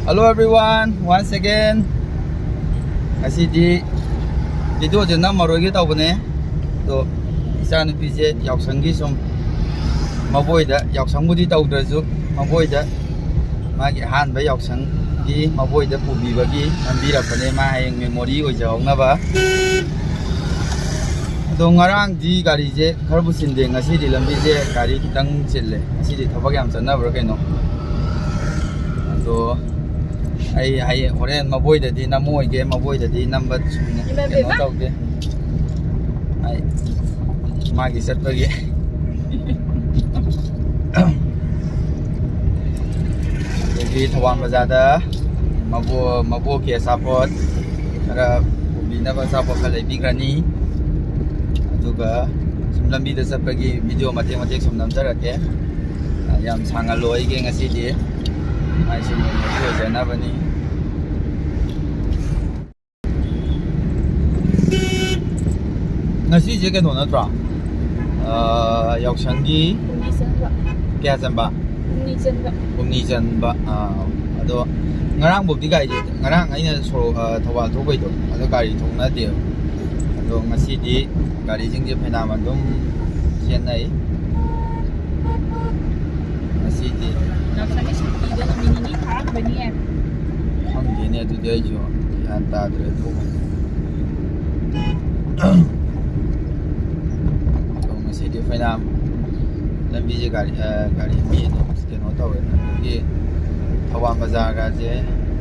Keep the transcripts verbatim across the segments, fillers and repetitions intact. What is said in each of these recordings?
Hello everyone, once again. ꯉꯁꯤꯗꯤ videoꯁꯦ ꯅꯝꯃꯔꯣꯏꯒꯦ ꯇꯧꯕꯅꯦ, ꯑꯗꯣ ꯏꯆꯥꯅꯨꯄꯤꯁꯦ ꯌꯥꯎꯁꯪꯒꯤ ꯁꯨꯝ ꯃꯕꯣꯏꯗ, ꯌꯥꯎꯁꯪꯕꯨꯗꯤ ꯇꯧꯗ꯭ꯔꯁꯨ ꯃꯕꯣꯏꯗ, ꯃꯥꯒꯤ ꯑꯍꯥꯟꯕ ꯌꯥꯎꯁꯪꯒꯤ ꯃꯕꯣꯏꯗ ꯄꯨꯕꯤꯕꯒꯤ ꯅꯝꯕꯤꯔꯛꯄꯅꯦ, ꯃꯥ ꯍꯌꯦꯡ memory ꯑꯣꯏꯖꯍꯧꯅꯕ꯫ ꯑꯗꯣ ꯉꯔꯥꯡꯗꯤ ꯒꯥꯔꯤꯁꯦ ꯈꯔꯕꯨ ꯆꯤꯟꯗꯦ, ꯉꯁꯤꯗꯤ ꯂꯝꯕꯤꯁꯦ ꯒꯥꯔꯤ ꯈꯤꯇꯪ ꯆꯤꯜꯂꯦ, ꯉꯁꯤꯗꯤ ꯊꯕꯛ ꯌꯥꯝ ꯆꯠꯅꯕ꯭ꯔꯥ ꯀꯩꯅꯣ꯫ ꯑꯗꯣ ꯑꯩ ꯍꯌꯦꯡ ꯍꯣꯔꯦꯟ ꯃꯕꯣꯏꯗꯗꯤ ꯅꯝꯃꯣꯏꯒꯦ, ꯃꯕꯣꯏꯗꯗꯤ ꯅꯝꯕ ꯁꯨꯝ ꯀꯩꯅꯣ ꯇꯧꯒꯦ꯫ ꯑꯩ ꯃꯥꯒꯤ ꯆꯠꯄꯒꯤ꯫ ꯑꯗꯒꯤ ꯊꯧꯕꯥꯜ ꯕꯖꯥꯔꯗ ꯃꯕꯣ-, ꯃꯕꯣꯛꯀꯤ ꯑꯆꯥꯄꯣꯠ ꯈꯔ ꯄꯨꯕꯤꯅꯕ ꯑꯆꯥꯄꯣꯠ ꯈꯔ ꯂꯩꯕꯤꯈ꯭ꯔꯅꯤ꯫ ꯑꯗꯨꯒ ꯁꯨꯝ ꯂꯝꯕꯤꯗ ꯆꯠꯄꯒꯤ video ꯃꯇꯦꯛ ꯃꯇꯦꯛ ꯁꯨꯝ ꯅꯝꯖꯔꯛꯀꯦ꯫ ꯌꯥꯝ ꯁꯥꯡꯍꯜꯂꯣꯏꯒꯦ ꯉꯁꯤꯗꯤ, ꯃꯥꯏꯁꯨ ꯅꯣꯡꯃꯒꯤ ꯑꯣꯏꯖꯅꯕꯅꯤ꯫ ꯉꯁꯤꯁꯦ ꯀꯩꯅꯣ ꯅꯠꯇ꯭ꯔꯣ? ꯑꯥ, ꯌꯥꯎꯁꯪꯒꯤ ꯍꯨꯝꯅꯤ ꯆꯟꯕ꯫ ꯀꯌꯥ ꯆꯟꯕ? ꯍꯨꯝꯅꯤ ꯆꯟꯕ꯫ ꯍꯨꯝꯅꯤ ꯆꯟꯕ꯫ ꯑꯥ, ꯑꯗꯣ ꯉꯔꯥꯡꯐꯧꯗꯤ ꯒꯥꯔꯤ, ꯉꯔꯥꯡ ꯑꯩꯅ ꯁꯣꯔꯣꯛ, ꯑꯥ, ꯊꯧꯕꯥꯜ ꯊꯣꯛꯄꯩꯗꯣ, ꯑꯗꯣ ꯒꯥꯔꯤ ꯊꯧꯅꯗꯦꯕ꯫ ꯑꯗꯣ ꯉꯁꯤꯗꯤ ꯒꯥꯔꯤꯁꯤꯡꯁꯦ ꯐꯩꯅꯥꯝ ꯑꯗꯨꯝ ꯆꯦꯟꯅꯩ꯫ ꯉꯁꯤꯗꯤ ꯌꯥꯎꯁꯪꯒꯤ ꯁꯨꯇꯤꯗꯣ ꯅꯨꯃꯤꯠ ꯅꯤꯅꯤ ꯊꯥꯔꯝꯒꯅꯤꯌꯦ꯫ ꯈꯪꯗꯦꯅꯦ, ꯑꯗꯨꯗꯤ ꯑꯩꯁꯨ ꯒ꯭ꯌꯥꯟ ꯇꯥꯗ꯭ꯔꯦ ꯑꯗꯨꯒ꯫ ꯑꯗꯣ ꯉꯁꯤꯗꯤ ꯐꯩꯅꯥꯝ ꯂꯝꯕꯤꯁꯦ ꯒꯥꯔꯤ, ꯑ, ꯒꯥꯔꯤ ꯃꯤ ꯑꯗꯨꯝ ꯀꯩꯅꯣ ꯇꯧꯋꯦ꯫ ꯑꯗꯒꯤ ꯊꯧꯕꯥꯜ ꯕꯖꯥꯔꯒꯁꯦ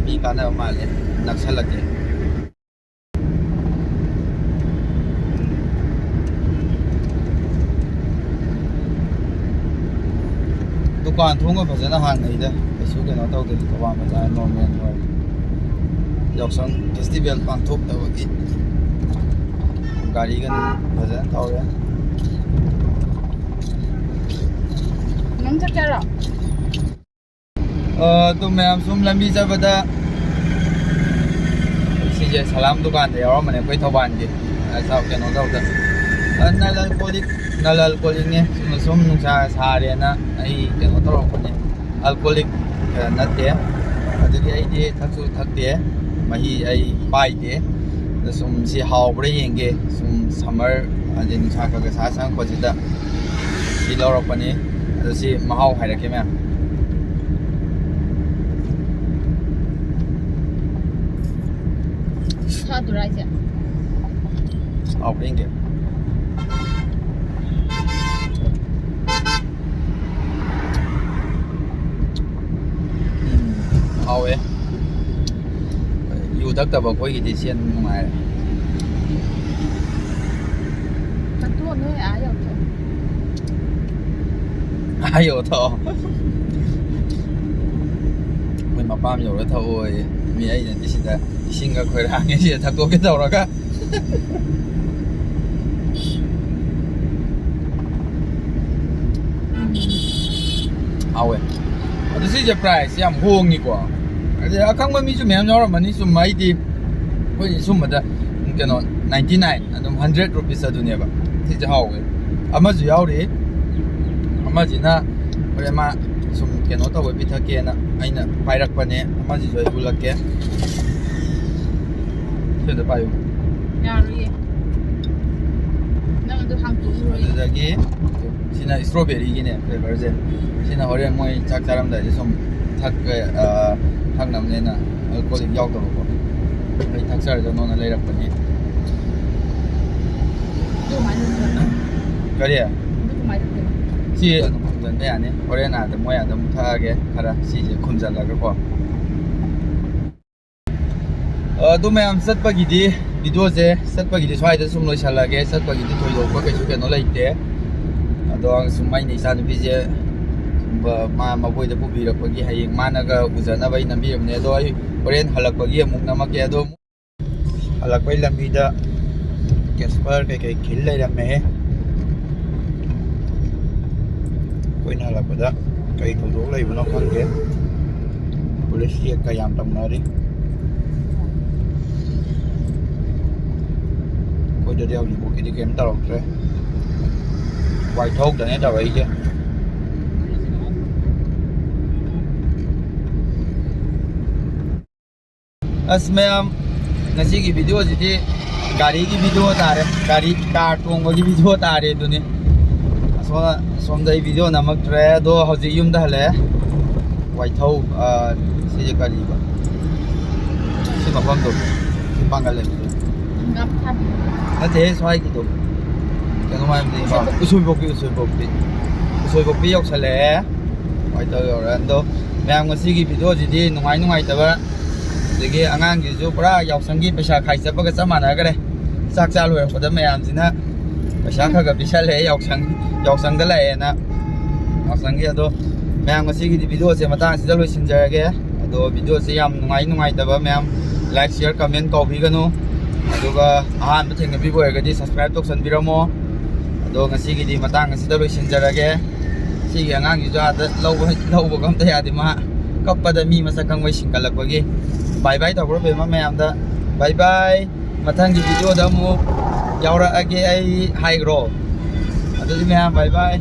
ꯃꯤ ꯀꯥꯟꯅꯕ ꯃꯥꯜꯂꯦ, ꯅꯛꯁꯜꯂꯛꯀꯦ꯫ ꯗꯨꯀꯥꯟ ꯊꯣꯡꯒ ꯐꯖꯅ ꯍꯥꯡꯅꯩꯗ, ꯀꯩꯁꯨ ꯀꯩꯅꯣ ꯇꯧꯗꯦ꯫ ꯊꯧꯕꯥꯜ ꯕꯖꯥꯔ normal ꯑꯣꯏ꯫ ꯌꯥꯎꯁꯪ festival ꯄꯥꯡꯊꯣꯛꯇꯕꯒꯤ ꯒꯥꯔꯤꯒ ꯐꯖꯅ ꯊꯧꯔꯦ꯫ ꯅꯪ ꯆꯠꯀꯦꯔꯣ? ꯑ, ꯑꯗꯨ ꯃꯌꯥꯝ ꯁꯨꯝ ꯂꯝꯕꯤ ꯆꯠꯄꯗ ꯁꯤꯁꯦ ꯁꯂꯥꯝ ꯗꯨꯀꯥꯟꯗ ꯌꯥꯎꯔꯝꯕꯅꯦ ꯑꯩꯈꯣꯏ ꯊꯧꯕꯥꯜꯒꯤ꯫ ꯑ, ꯆꯥꯎ-, ꯀꯩꯅꯣ ꯇꯧꯗ꯫ ꯑ, ꯅꯜ ꯑꯜꯀꯣꯍꯣꯂꯤꯛ, ꯅꯜ ꯑꯜꯀꯣꯍꯣꯂꯤꯛꯅꯦ꯫ ꯁꯨꯝ, ꯁꯨꯝ ꯅꯨꯡꯁꯥ ꯁꯥꯔꯦꯅ ꯑꯩ ꯀꯩꯅꯣ ꯇꯧꯔꯛꯄꯅꯦ꯫ ꯑꯜꯀꯣꯍꯣꯂꯤꯛ, ꯑ, ꯅꯠꯇꯦ꯫ ꯑꯗꯨꯗꯤ ꯑꯩꯗꯤ ꯊꯛꯁꯨ ꯊꯛꯇꯦ, ꯃꯍꯤ ꯑꯩ ꯄꯥꯏꯗꯦ꯫ ꯑꯗ ꯁꯨꯝ ꯁꯤ ꯍꯥꯎꯕ꯭ꯔꯥ ꯌꯦꯡꯒꯦ꯫ ꯁꯨꯝ ꯁꯝꯃꯔ, ꯑꯗꯩ ꯅꯨꯡꯁꯥ ꯈꯔ ꯈꯔ ꯁꯥ ꯆꯪꯉꯛꯄꯁꯤꯗ ꯁꯤ ꯂꯧꯔꯛꯄꯅꯤ꯫ ꯑꯗꯣ ꯁꯤ ꯃꯍꯥꯎ ꯍꯥꯏꯔꯛꯀꯦ ꯃꯌꯥꯝ꯫ ꯁꯥꯗ꯭ꯔꯥ ꯍꯥꯏꯁꯦ? ꯍꯥꯎꯕ꯭ꯔꯥ ꯌꯦꯡꯒꯦ꯫ ꯎꯝ, ꯍꯥꯎꯋꯦ꯫ ꯌꯨ ꯊꯛꯇꯕ ꯑꯩꯈꯣꯏꯒꯤꯗꯤ ꯁꯤ ꯑꯗꯨꯝ ꯅꯨꯡꯉꯥꯏꯔꯦ꯫ ꯆꯠꯊꯣꯛꯑꯣ, ꯅꯣꯏ ꯑꯥ ꯌꯧꯊꯣꯛꯑꯣ꯫ ꯑꯥ ꯌꯧ ꯊꯛꯑꯣ꯫ ꯃꯣꯏ ꯃꯄꯥꯝ ꯌꯧꯔ ꯊꯛꯑꯣꯌꯦ꯫ ꯃꯤ ꯑꯩꯅꯗꯤ ꯁꯤꯗ ꯏꯁꯤꯡꯒ ꯈꯣꯏꯔꯥꯡꯉꯦ ꯁꯤꯗ ꯊꯛꯇꯣꯛꯀꯦ ꯇꯧꯔꯒ꯫ ꯎꯝ꯫ ꯍꯥꯎꯋꯦ꯫ ꯑꯗꯨ ꯁꯤꯁꯦ price ꯌꯥꯝ ꯍꯣꯡꯉꯤꯀꯣ꯫ ꯑꯗꯩ ꯑꯈꯪꯕ ꯃꯤꯁꯨ ꯃꯌꯥꯝ ꯌꯥꯎꯔꯝꯃꯅꯤ꯫ ꯁꯨꯝ ꯑꯩꯗꯤ ꯑꯩꯈꯣꯏ ꯁꯨꯝꯕꯗ ꯀꯩꯅꯣ ninety nine, ꯑꯗꯨꯝ hundred rupees ꯑꯗꯨꯅꯦꯕ꯫ ꯁꯤꯁꯦ ꯍꯥꯎꯋꯦ꯫ ꯑꯃꯁꯨ ꯌꯥꯎꯔꯤ꯫ ꯑꯃꯁꯤꯅ ꯍꯣꯔꯦꯟ ꯃꯥ ꯁꯨꯝ ꯀꯩꯅꯣ ꯇꯧꯕ ꯄꯤꯊꯛꯀꯦꯅ ꯑꯩꯅ ꯄꯥꯏꯔꯛꯄꯅꯦ꯫ ꯑꯃꯁꯤꯁꯨ ꯑꯩ ꯎꯠꯂꯛꯀꯦ꯫ ꯁꯤꯗ ꯄꯥꯏꯌꯨ꯫ ꯌꯥꯔꯣꯏꯌꯦ꯫ ꯅꯪ ꯑꯗꯨ ꯍꯥꯡꯇꯣꯛꯎꯔꯣꯏ꯫ ꯑꯗꯨꯗꯒꯤ ꯁꯤꯅ strawberryꯒꯤꯅꯦ flavorꯁꯦ꯫ ꯁꯤꯅ ꯍꯣꯔꯦꯟ ꯃꯣꯏ ꯆꯥꯛ ꯆꯥꯔꯝꯗꯥꯏꯗ ꯁꯨꯝ ꯊꯛ-, ꯑ, ꯊꯛꯅꯕꯅꯦꯅ alcoholic ꯌꯥꯎꯗꯕꯀꯣ꯫ ꯑꯩ ꯊꯛꯆꯔꯖꯅꯣꯅ ꯂꯩꯔꯛꯄꯅꯤ꯫ ꯑꯗꯨ ꯀꯃꯥꯏꯅ ꯇꯧꯗꯣꯏꯅꯣ? ꯀꯔꯤ? ꯑꯗꯨ ꯀꯃꯥꯏꯅ ꯇꯧꯗꯣꯏꯅꯣ? ꯁꯤ ꯑꯗꯨꯝ ꯈꯨꯝꯖꯤꯟꯕ ꯌꯥꯅꯤ꯫ ꯍꯣꯔꯦꯟ ꯑꯥꯗ ꯃꯣꯏ ꯑꯗꯨꯝ ꯊꯛꯑꯒꯦ ꯈꯔ꯫ ꯁꯤꯁꯦ ꯈꯨꯝꯖꯤꯜꯂꯒꯀꯣ꯫ ꯑꯗꯨ ꯃꯌꯥꯝ ꯆꯠꯄꯒꯤꯗꯤ, videoꯁꯦ ꯆꯠꯄꯒꯤꯗꯤ ꯁ꯭ꯋꯥꯏꯗ ꯁꯨꯝ ꯂꯣꯏꯁꯤꯜꯂꯒꯦ꯫ ꯆꯠꯄꯒꯤꯗꯤ ꯊꯣꯏꯗꯣꯛꯄ ꯀꯩꯁꯨ ꯀꯩꯅꯣ ꯂꯩꯇꯦ꯫ ꯑꯗꯣ ꯁꯨꯝ ꯑꯩꯅ ꯏꯆꯥꯅꯨꯄꯤꯁꯦ ꯁꯨꯝ ꯃꯥ ꯃꯕꯣꯏꯗ ꯄꯨꯕꯤꯔꯛꯄꯒꯤ ꯍꯌꯦꯡ ꯃꯥꯅꯒ ꯎꯖꯅꯕ ꯑꯩ ꯅꯝꯕꯤꯕꯅꯦ꯫ ꯑꯗꯣ ꯑꯩ ꯍꯣꯔꯦꯟ ꯍꯜꯂꯛꯄꯒꯤ ꯑꯃꯨꯛ ꯅꯝꯃꯛꯀꯦ꯫ ꯑꯗꯣ ꯍꯜꯂꯛꯄꯩ ꯂꯝꯕꯤꯗ Casper ꯀꯩꯀꯩ ꯈꯤꯜ ꯂꯩꯔꯝꯃꯦꯍꯦ꯫ ꯑꯩꯈꯣꯏꯅ ꯍꯜꯂꯛꯄꯗ ꯀꯩ ꯊꯧꯗꯣꯛ ꯂꯩꯕꯅꯣ ꯈꯪꯗꯦ꯫ Police check ꯀ ꯌꯥꯝ ꯇꯧꯅꯔꯤ꯫ ꯑꯩꯈꯣꯏꯗꯗꯤ ꯍꯧꯖꯤꯛꯐꯥꯎꯒꯤꯗꯤ ꯀꯩꯝ ꯇꯧꯔꯛꯇ꯭ꯔꯦ꯫ ꯋꯥꯏꯊꯧꯗꯅꯦ ꯇꯧꯔꯛꯏꯁꯦ꯫ ꯑꯁ ꯃꯌꯥꯝ, ꯉꯁꯤꯒꯤ ꯚꯤꯗꯤꯑꯣꯁꯤꯗꯤ ꯒꯥꯔꯤꯒꯤ ꯚꯤꯗꯤꯑꯣ ꯇꯥꯔꯦ, ꯒꯥꯔꯤ ꯀꯥꯔ ꯇꯣꯡꯕꯒꯤ ꯚꯤꯗꯤꯑꯣ ꯇꯥꯔꯦ ꯑꯗꯨꯅꯤ꯫ ꯑꯁꯣꯝ ꯑꯁꯣꯝꯗ ꯑꯩ ꯚꯤꯗꯤꯑꯣ ꯅꯝꯃꯛꯇ꯭ꯔꯦ꯫ ꯑꯗꯣ ꯍꯧꯖꯤꯛ ꯌꯨꯝꯗ ꯍꯜꯂꯛꯑꯦ꯫ ꯋꯥꯏꯊꯧ, ꯑ, ꯁꯤꯁꯦ ꯀꯔꯤꯕ? ꯁꯤ ꯃꯐꯝꯗꯣ, ꯁꯤ ꯄꯥꯡꯒꯜ ꯂꯩꯕꯗꯣ꯫ ꯅꯠꯇꯦꯍꯦ, ꯁ꯭ꯋꯥꯏꯒꯤꯗꯣ꯫ ꯀꯩꯅꯣ ꯍꯥꯏꯕꯅꯦꯕ꯫ ꯎꯁꯣꯏꯄꯣꯛꯄꯤ꯫ ꯎꯁꯣꯏꯄꯣꯛꯄꯤ, ꯎꯁꯣꯏꯄꯣꯛꯄꯤ꯫ ꯎꯁꯣꯏꯄꯣꯛꯄꯤ ꯌꯧꯁꯜꯂꯛꯑꯦ꯫ ꯋꯥꯏꯊꯧ ꯌꯧꯔꯦ꯫ ꯑꯗꯣ ꯃꯌꯥꯝ, ꯉꯁꯤꯒꯤ ꯚꯤꯗꯤꯑꯣꯁꯤꯗꯤ ꯅꯨꯡꯉꯥꯏ ꯅꯨꯡꯉꯥꯏꯇꯕ, ꯑꯗꯒꯤ ꯑꯉꯥꯡꯒꯤꯁꯨ ꯄꯨꯔꯥ ꯌꯥꯎꯁꯪꯒꯤ ꯄꯩꯁꯥ ꯈꯥꯏ ꯆꯠꯄꯒ ꯆꯞ ꯃꯥꯟꯅꯈ꯭ꯔꯦ꯫ ꯆꯥꯛ ꯆꯥ ꯂꯣꯏꯔꯛꯄꯗ ꯃꯌꯥꯝꯁꯤꯅ ꯄꯩꯁꯥ ꯈꯔ ꯈꯔ ꯄꯤꯁꯜꯂꯛꯑꯦ, ꯌꯥꯎꯁꯪ, ꯌꯥꯎꯁꯪꯗ ꯂꯥꯛꯑꯦꯅ꯫ ꯌꯥꯎꯁꯪꯒꯤ ꯑꯗꯣ ꯃꯌꯥꯝ, ꯉꯁꯤꯒꯤꯗꯤ ꯚꯤꯗꯤꯑꯣꯁꯦ ꯃꯇꯥꯡ ꯑꯁꯤꯗ ꯂꯣꯏꯁꯤꯟꯖꯔꯒꯦ꯫ ꯑꯗꯣ ꯚꯤꯗꯤꯑꯣꯁꯦ ꯌꯥꯝ ꯅꯨꯡꯉꯥꯏ ꯅꯨꯡꯉꯥꯏꯇꯕ ꯃꯌꯥꯝ like, share, comment ꯀꯥꯎꯕꯤꯒꯅꯨ꯫ ꯑꯗꯨꯒ ꯑꯍꯥꯟꯕ ꯊꯦꯡꯅꯕꯤꯕ ꯑꯣꯏꯔꯒꯗꯤ subscribe ꯇꯧꯁꯟꯕꯤꯔꯝꯃꯣ꯫ ꯑꯗꯣ ꯉꯁꯤꯒꯤꯗꯤ ꯃꯇꯥꯡ ꯑꯁꯤꯗ ꯂꯣꯏꯁꯤꯟꯖꯔꯒꯦ꯫ ꯁꯤꯒꯤ ꯑꯉꯥꯡꯁꯤꯁꯨ ꯑꯥꯗ ꯂꯧꯕ, ꯂꯧꯕꯒ ꯑꯝꯇ ꯌꯥꯗꯦ꯫ ꯃꯥ ꯀꯞꯄꯗ ꯃꯤ ꯃꯁꯛ ꯈꯪꯕꯩ ꯁꯤꯡꯀꯠꯂꯛꯄꯒꯤ꯫ Bye bye ꯇꯧꯈ꯭ꯔꯣ ꯕꯦꯝꯃ ꯃꯌꯥꯝꯗ꯫ Bye bye꯫ ꯃꯊꯪꯒꯤ ꯚꯤꯗꯤꯑꯣꯗ ꯑꯃꯨꯛ ꯌꯥꯎꯔꯛꯑꯒꯦ ꯑꯩ ꯍꯥꯏꯈ꯭ꯔꯣ꯫ ꯑꯗꯨꯗꯤ ꯃꯌꯥꯝ bye bye꯫